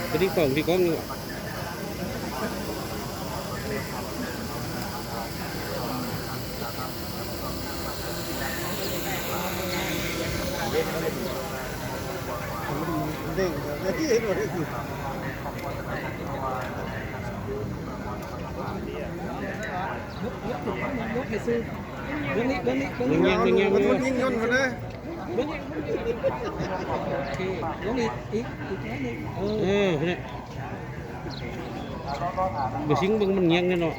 ໄປທີ່ກ້ອງ ທີ່ກ້ອງນີ້ຫວາ? ຍົກ ຍົກ ຍົກ ຍົກ ຍົກໃຫ້ສູງ. ເບິ່ງນີ້ ເບິ່ງນີ້ ເບິ່ງນີ້ ເບິ່ງແຍງ ເບິ່ງແຍງ ມັນຍິງຍົນພຸ້ນເດ້. ເບິ່ງ ໂອເຄ ລົງອີກ ອີກ ອີກໜ້ອຍໜຶ່ງ ເອີ ເອີ ພຸ້ນແຫຼະ. ບໍ່ຊິງເບິ່ງມັນແຍງແນ່ເນາະ.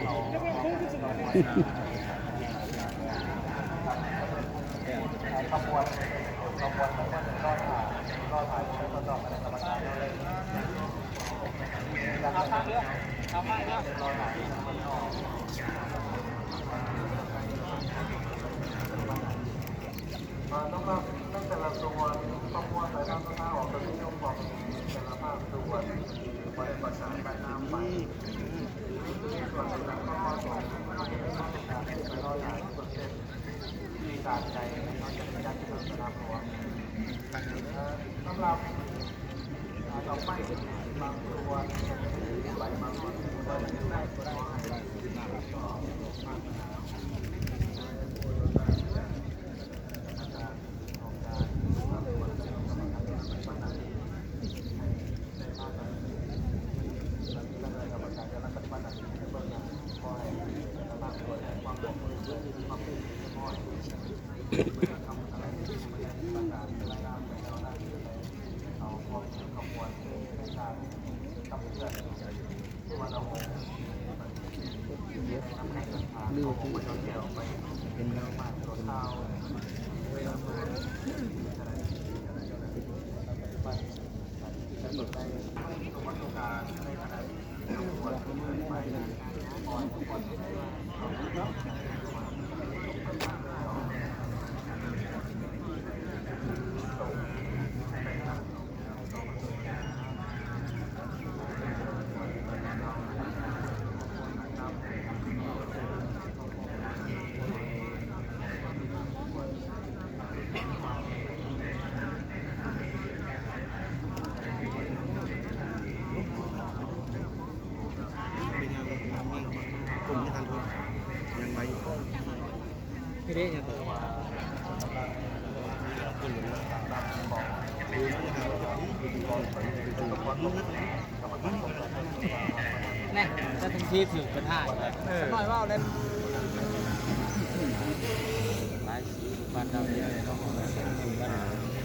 ແນ່ ເຈົ້າໜ້າທີ່ຖືກເປັນຫາຍ ເອີ ໜ້ອຍເວົ້າແລ້ວ ຫຼາຍສີບ້ານເຮົານີ້ເນາະ.